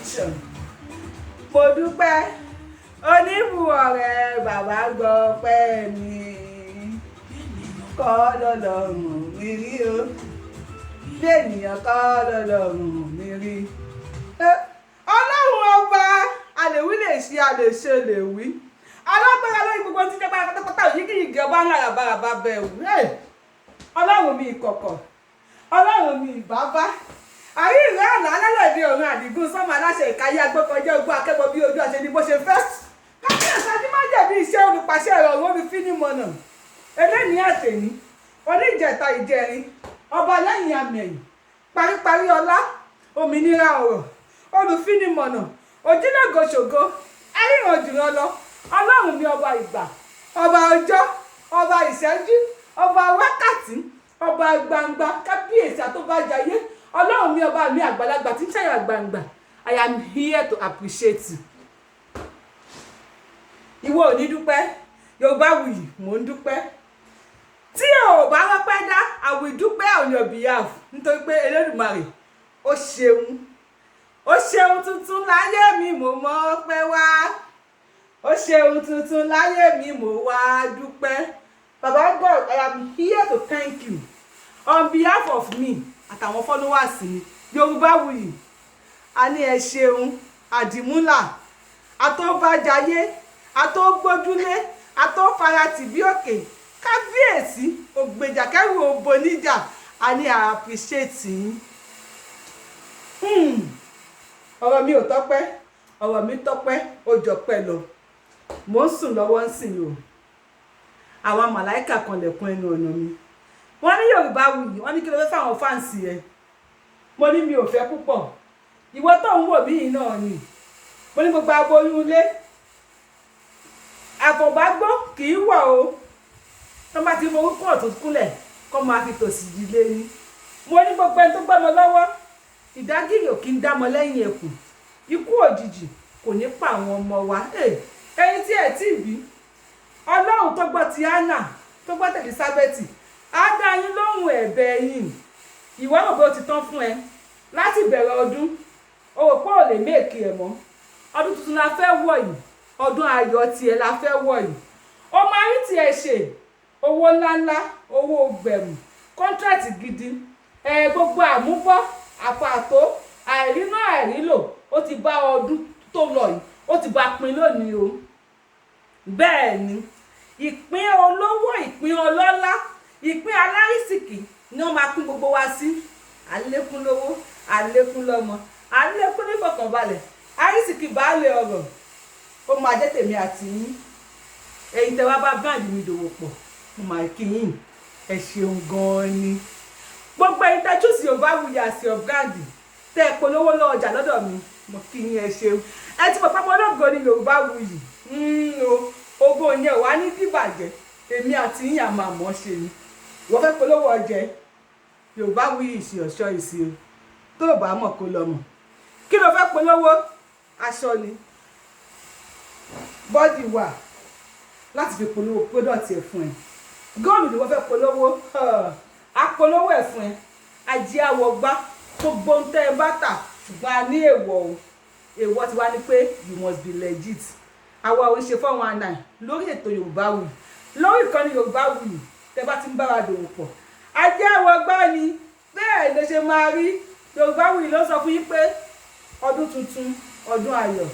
Production. Mo dúpẹ́ oníbùwọ̀rẹ́ bàbá gbọ́ pẹ́ mi kọ́ lọ́lọ́run mi rí o, bí ènìyàn kọ́ lọ́lọ́run mi rí. Ọlọ́run ọba àlèwí lè ṣe, àlè ṣe lè wí, alágbára lórí gbogbo tí jẹ́ pátápátá, yíkìyíkì ọba ńlá ràbàràbà bẹ̀rù. Ọlọ́run mi ìkọ̀kọ̀, ọlọ́run mi ìbábá àrí ìrẹ́ àlá alálẹ̀dẹ ọ̀run àdìgún sọ́mọ aláṣẹ ìkáyé agbẹ́kọjẹ́ ogún akẹ́bọ bí ojú àṣẹ ní bó ṣe fẹ́. Kábíyèsí ajímájẹ̀bi iṣẹ́ olùpàṣẹ ìrọ̀rùn olùfinimọ̀nà eléyìí àtẹ̀ní oníjẹta ìjẹrin ọba lẹ́yìn àmẹ̀yìn paríparí ọlá òmìnira ọ̀rọ̀ olùfinimọ̀nà òjìlógo ẹ̀ríran jùlọ lọ. Ọlọ́run mi ọba ìgbà, ọba ọjọ́, ọba ìṣẹ́jú, ọba wákàtí, ọba gbangba, kábíyèsí àtọ́bàjáyé, ọlọ́run mi, ọba mi àgbàlagbà tí ń ṣàyà gbangba. I am here to appreciate you. Ìwọ ò ní dúpẹ́, Yorùbáwùyí, mò ń dúpẹ́. Tí o bá rọ́pẹ́ dá, I will dúpẹ́ on your behalf, nítorí pé Elédùmarè ó ṣeun, ó ṣeun tuntun láyé mi, mo mọ̀ pé wá ó ṣeun tuntun láyé mi, mo wá dúpẹ́. Baba God, I am here to thank you on behalf of me àtàwọn followers mi. Yorùbáwùyí, a ní ẹ ṣeun. Àdìmúlà àtọ́bàjáyé, àtọ́gbójúlé, àtọ́faratì bí òkè, kábíyèsí ògbèjà kẹrù òbò níjà, a ní I appreciate yín. Ọ̀rọ̀ mi ò tọ́pẹ́, ọ̀rọ̀ mi tọ́pẹ́, ó jọpẹ́ lọ. Mò ń sùn lọ́wọ́ ń sìn o, àwọn màláìkà kan lẹ̀kùn ẹnu ọ̀nà mi. Wọ́n ní Yorùbáwùyí, wọ́n ní kí ló fẹ́ fáwọn fans ẹ̀? Mo ní mi ò fẹ́ púpọ̀. Ìwọ tó ń wò mí yìí náà ni. Mo ní gbogbo aboyún ilé àfọ̀bágbó kì í wọ̀ o, tó bá ti forúkọ ọ̀tún kúnlẹ̀ kó máa fi tòsì ìdílé ní. Mo ní gbogbo ẹni tó gbọ́mọ lọ́wọ́, ìdágìrì ò kí ń dámọ lẹ́yìn ẹkùn, ikú òjijì kò ní pa àwọn ọmọ wa. Ẹni tí ẹ tí bí, ọlọ́run tó gbọ́ ti Anna, tó gbọ́ tẹ̀lé Elizabeth, á dá yín lóhùn ẹ̀bẹ̀ yín. Ìwọ rò bó ti tán fún ẹ láti bẹ̀rẹ̀ ọdún, o rò pé ò lè make ẹ̀ mọ́. Ọdún tuntun la fẹ́ wọ̀ yìí, ọdún ayọ̀ tiẹ̀ la fẹ́ wọ̀ yìí. Ó máa rí tiẹ̀ ṣe, owó ńláńlá, owó gbẹ̀mù, contract gidi ẹ, gbogbo àmúbọ́ àfààtó àìrínà àìrílò, ó ti bá ọdún tó lọ yìí, ó ti bá pin lónìí o. Bẹ́ẹ̀ ni, ìpín olówó, ìpín ọlọ́lá, ìpín alárísìkì ni wọ́n máa pín gbogbo wa sí. Àlékún lówó, àlékún lọ́mọ, àlékún nífọ̀kànbalẹ̀, àrísìkì baálé ọ̀rọ̀, ó máa jẹ́ tèmi àti yín. Ẹ̀yin tẹ́ wá bá brand mi dòwò pọ̀, mo máa kí yín, ẹ ṣeun gan-an ni. Gbogbo ẹ̀yin tẹ́ choose Yorùbáwùyí as your brand, tẹ́ ẹ polówó lọ́jà lọ́dọ̀ mi, mo kí yín, ẹ ṣeun. Ẹ ti mọ̀ pé ọmọ ológo ni Yorùbáwùyí o. Ògo yẹn wà ní dìbàjẹ́, èmi àti yín àmọ́ àmọ́ ṣe ni. Wọ́n fẹ́ polówó ọjẹ́, Yorùbáwùyí is your choice o. Tó o bá mọ̀, kó lọ mọ̀. Kí ló fẹ́ polówó? Aṣọ ni, body wà láti fi polówó product ẹ̀ fún ẹ. Góòlù ni wọ́n fẹ́ polówó, apolówó ẹ̀ fún ẹ. Ajé àwọ̀ gbá gbogbo ń tẹ́ ẹ bá tà, ṣùgbọ́n a ní èèwọ̀ o. Èèwọ̀ ti wá ní pé you must be legit. Àwa ò ń ṣe 419 lórí ètò Yorùbáwùyí, lórí ìkànnì Yorùbáwùyí. Tẹ́ bá ti ń bára dòwò pọ̀, ajé àwọ̀ gbá ni. Bẹ́ẹ̀ ló ṣe máa rí. Yorùbáwùyí ló sọ fún yín pé ọdún tuntun, ọdún ayọ̀.